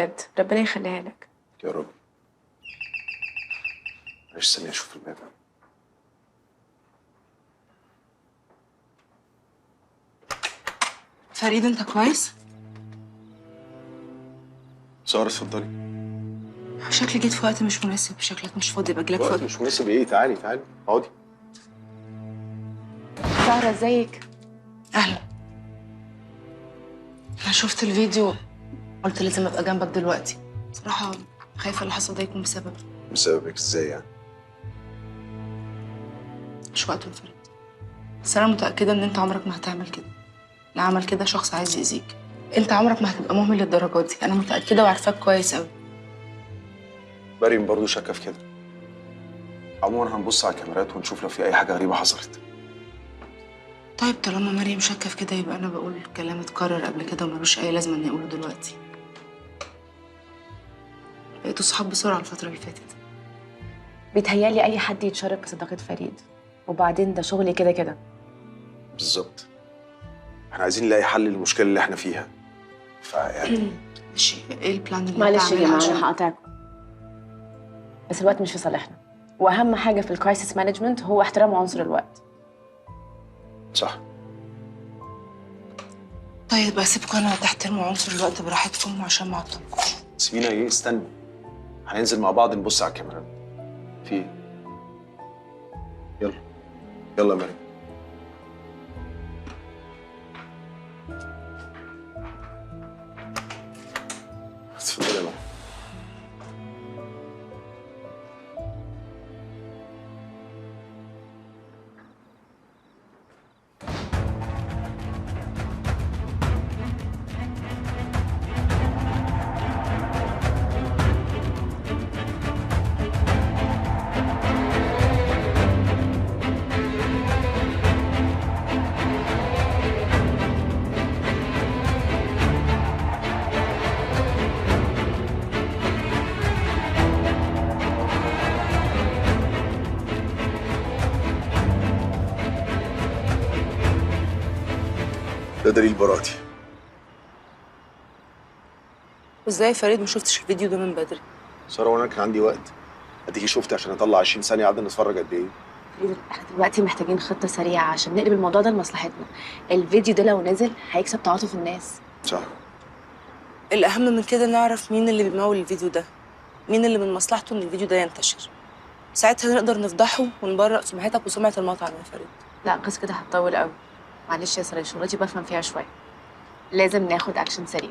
بجد، ربنا يخليها لك. يا رب. معلش ثانية اشوف الباب. فريد انت كويس؟ ساره اتفضلي. شكلي جيت في وقت مش مناسب، شكلك مش فاضي باجيلك في وقت وقت مش مناسب ايه؟ تعالي تعالي اقعدي. ساره ازيك؟ اهلا. انا شفت الفيديو قلت لازم ابقى جنبك دلوقتي. بصراحة خايفة اللي حصل ده يكون بسبب. بسببك ازاي يعني؟ مش وقته يا فريد، بس انا متاكدة ان انت عمرك ما هتعمل كده. اللي عمل كده شخص عايز يأذيك. انت عمرك ما هتبقى مهمل للدرجة دي، انا متاكدة وعارفاك كويس قوي. مريم برضه شاكه في كده. عموما هنبص على الكاميرات ونشوف لو في اي حاجة غريبة حصلت. طيب طالما مريم شاكه في كده يبقى انا بقول كلام اتكرر قبل كده وملوش اي لازمه اني اقوله دلوقتي. بقيتوا صحاب بسرعة الفترة اللي فاتت. بيتهيالي اي حد يتشارك بصداقه فريد، وبعدين ده شغلي كده كده. بالظبط، احنا عايزين نلاقي حل للمشكلة اللي احنا فيها. فيعني ماشي، ايه ال plan اللي معلش يا انت عاملها جماعة عشان انا هقاطعكم، بس الوقت مش في صالحنا، واهم حاجة في ال crisis management هو احترام عنصر الوقت. صح. طيب اسيبكم انا تحترموا عنصر الوقت براحتكم عشان ما اعطلكوش. سيبينا ايه؟ استني، هننزل مع بعض نبص على الكاميرات. في ايه؟ يلا يلا يا مريم. اتفضلي يا مريم. ده دليل براءتي. وازاي يا فريد ما شفتش الفيديو ده من بدري؟ ساره وانا كان عندي وقت؟ اديكي شفتي عشان اطلع 20 ثانية قعدنا نتفرج قد ايه؟ فريد احنا دلوقتي محتاجين خطه سريعة عشان نقلب الموضوع ده لمصلحتنا. الفيديو ده لو نزل هيكسب تعاطف الناس. صح. الاهم من كده نعرف مين اللي بيمول الفيديو ده، مين اللي من مصلحته ان الفيديو ده ينتشر. ساعتها نقدر نفضحه ونبرأ سمعتك وسمعه المطعم يا فريد. لا قصة كده هتطول قوي. معلش يا ساره شغلتي بفهم فيها شوية. لازم ناخد اكشن سريع.